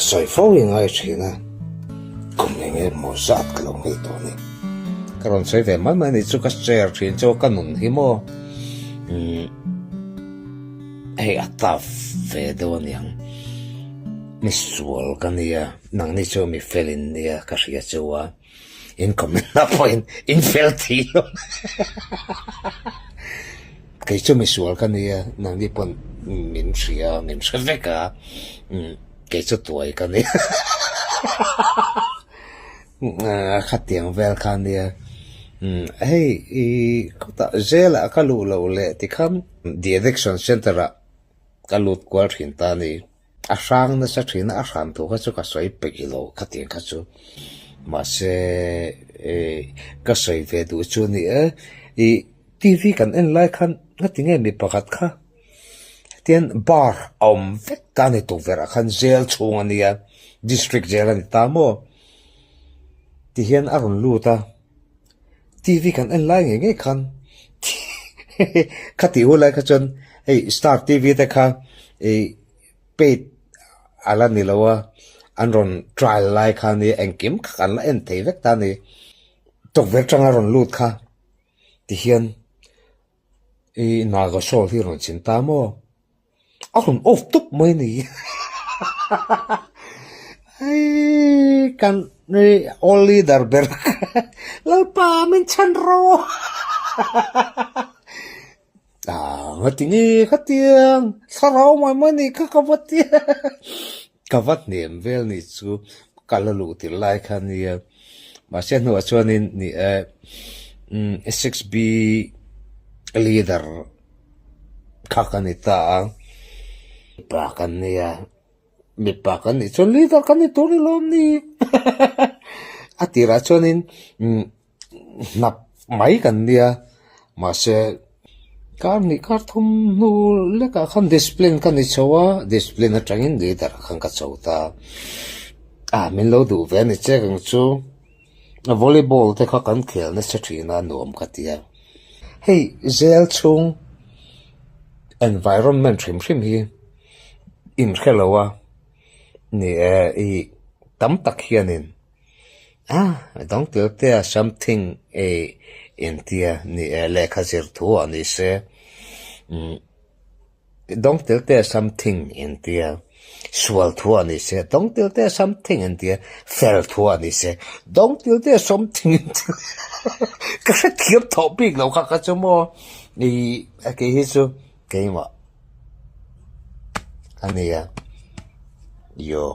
Sawi fo hi ngai thin a, kum eng emaw zat ka lo nghei tawh a ni. Ka rawn sawi ve mai mai a ni chu ka share thin chu ka nun hi maw umm hei a tough ve deuh a niang. Mi sual ka nia, nangni chu mi fel in nia ka hria chu a, in comment na pawhin in fel thei lo. Kei chu mi sual ka nia, nangni pawn min hria, min hre vek a, kei chu tuai ka nia. Khatiang vel kha nia, hei i khawtah zelah ka luh loh leh tikhan de addiction center ah ka lut kual thin ta a ni. A hrang nasa thin a, a hran thu kha chu ka sawi peih lo khatiang kha chu. Mahse ka sawi ve duh chu a ni e, ih TV kan en lai khan ngatinge mi pakhat kha hetiang bar a awm vek ta a ni tukverh ah khan jail chhung a nia, district jail a ni ta maw tihian a rawn lut a. TV kan en lai ngei ngei khan khatih hun lai kha chuan hei star TV te kha ih paid a la ni lo a, an rawn trial lai kha a nia engkim kha kan la en thei vek ta a ni. Tukverh atanga rawn lut kha tihian ih Naga shawl hi rawn chin ta maw? A rawn off tawp mai a ni. Hei kan all leader ber Lalpa min chhan rawh. Ah ngatinge khatiang thlarau mai mai ni kha ka va ti ka va hnem vel ni chu ka la luh tir lai kha nia mahse hnuah chuanin ni e 6B leader Kha ka ni ta a, mipa kan nia, mipa kan nih chuan leader kan ni tur ni lawm ni a tirah chuanin hnap mai kan nia mahse kar hnih kar thum hnu lekah khan discipline ka ni chho a, discipline atangin leader khan ka chho ta a, min lo duh ve a ni che ang chu. Volleyball te kha kan khel nasa thin a nuam ka ti a, hei zel chhung environment hrim hrim hi inhre lo a ni e ih tam tak hianin ah dang tel te a something ih intia ni e lehkha zir thu ah ni se umm. Dawng tel te something in tia, sual thu a ni se, dawng tel te something in tia, fel thu a ni se, dawng tel te something in tia ka hrethiam thawh bik lo kha ka chu maw ih a kei hi chu keimah a nia yo.